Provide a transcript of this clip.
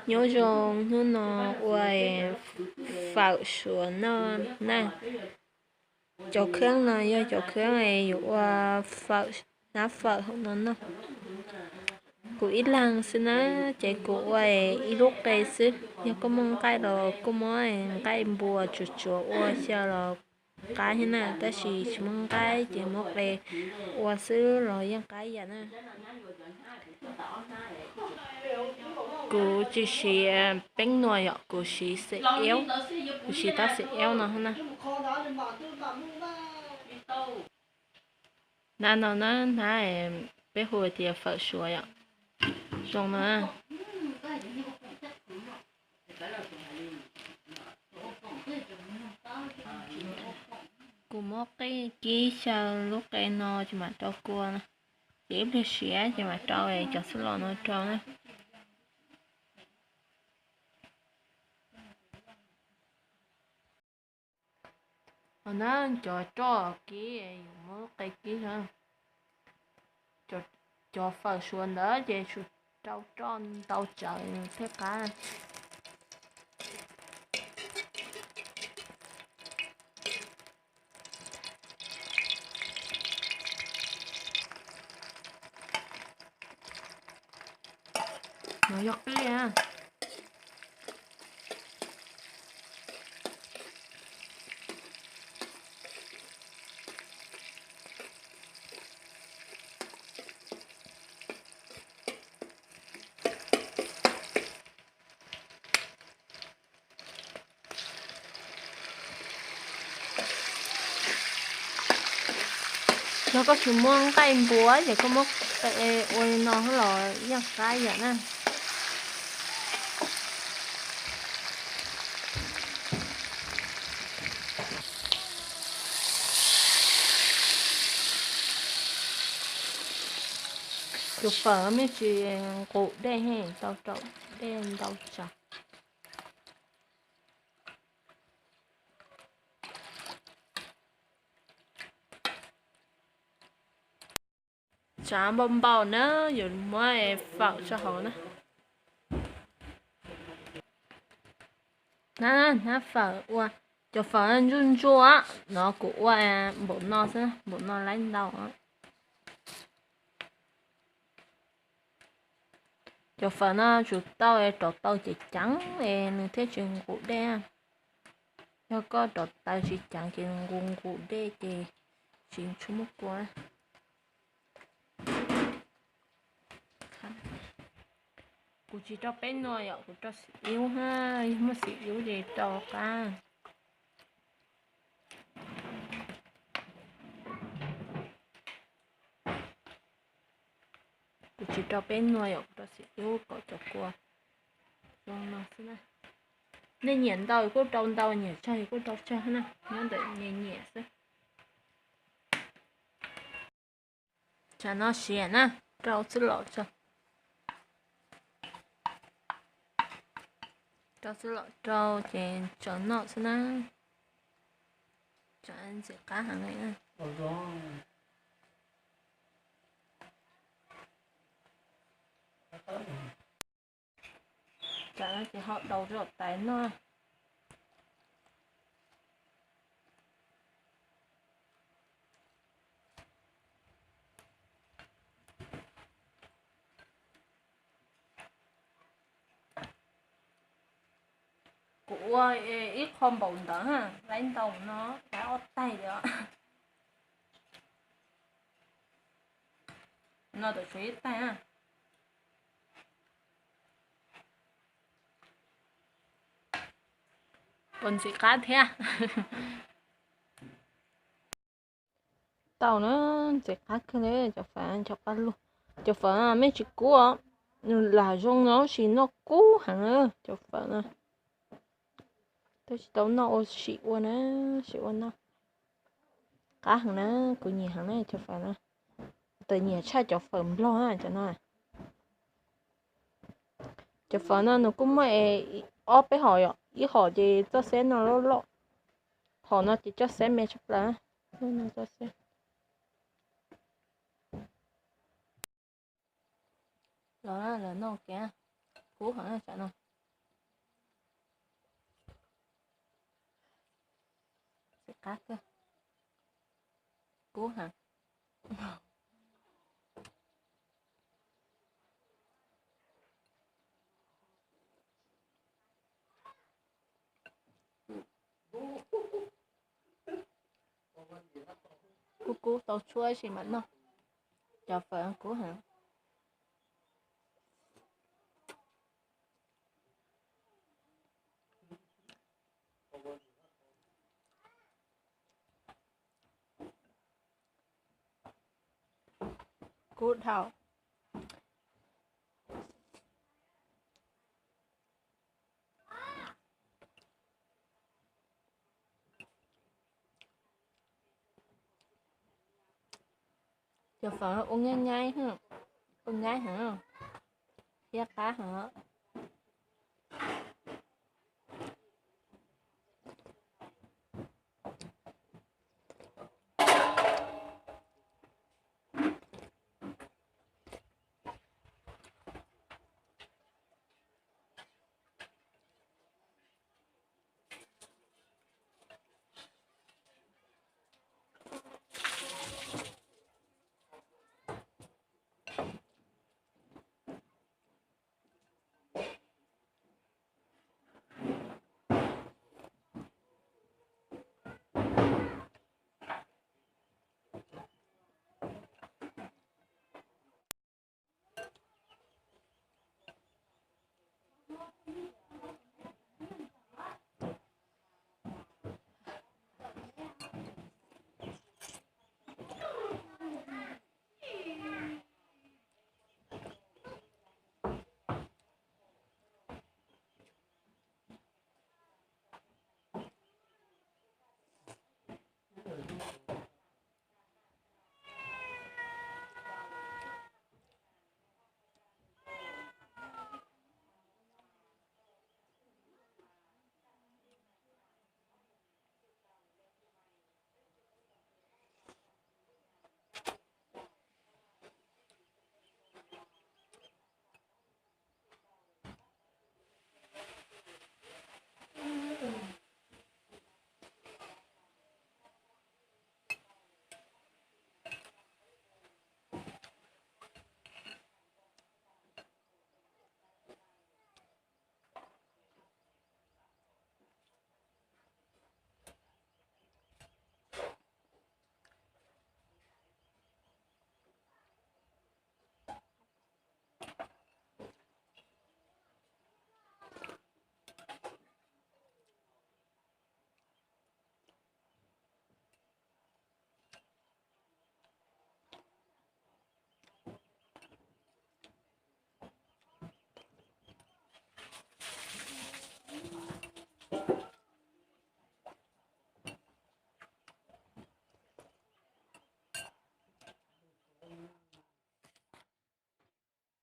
Nyob zoo, hnub no ua fawm suav noj na. Cov kheeb no yog cov kheeb yus ua fawm, hnab fawm hauv no noj. Kuv ib leeg xwb na, ces kuv ua ib lub qe xwb. Yog koj muaj nqaij los koj muab nqaij npua tsuav tsuav ua xyaw los qab thiab na, tab sis tsis muaj nqaij ces muab qe ua xwb los yeej qab ib yam na. Kuv tsis siv peeb nuas yom, kuv siv xim iab, kuv siv tab xim iab no na. Hnab no na, hnab peb hu tias fawm suav yom. Zoo no. Kuv muab qe kib xyaw lub qe no ces mam rau kua na. Ces ib pliag siav ces mam rau cov xub los no rau na. Ho na, cov roj kib, yus muab lub qe kib, cov fawm suav ntawd ces tsum rau roj ntau tsawv thiaj qab. No yog qe na. Yog koj tsis muaj nqaij npua ces koj muab ua li no los yeej qab yam na. Tus fawm me tsis nqus dej, tau rau dej ntau tsawv. Tsav npau npau na, yuav muab fawm tso hauv na. Na, hnab fawm ua, cov fawm ntsuab ntsuab no kuv ua npaum no xwb, npaum no laib ntau. Cov fawm no tsum tau rauv taws ceev ceev es nws thiaj tsis nqus dej. Yog koj rauv taws tsis ceev ces nqus nqus dej ces tsis tshua muaj kua. Kuv tsis rau peb nuav yom, kuv rau xim iub, yog muaj xim iub ces rau qab. Kuv tsis rau peb nuav yom, kuv rau xim iub kom cov kua zoo no xwb na. Nej nyiam ntau kuj rau ntau, nyiam tsawg kuj rau tsawg na, nyob ntawm nej nyiam xwb. Tsam no siav na, rau txwj lom tso. Rau txwj lom rau ces tsaws noj xwb na. Tsam ntxim qab heev li. Tsam no ces ho daus rau tais noj. Kuv ua ib qho npaum ntawd, laib ntau no, laib ob taig li os. No tam tshuav ib taig. Puas ntxim qab thiab? Tau na, ntxim qab kawg li cov fawm ncho qab lug. Cov fawm me tsis kub os, lam zoo no tab sis noj kub heev cov fawm na. Twb tsis tau noj ua sim ua na, sim ua noj. Qab heev na, kuv nyiam heev na cov fawm na. Tawm nyiam tshaj cov fawm nplog na cov no. Cov fawm no nws kuj muaj ob peb hom yom, ib hom ces txoj xeb no loj loj, hom no ces txoj xeb me tshaj plaws. Los lawv noj kiag, kub heev tsam no. Qab kawg. Kub heev. Kub kub tau tshuaj ib sim mam noj. Cov fawm kub heev. Kub dhau. Cov fawm ua nyab nyab, ua nyab heev, thiab qab heev.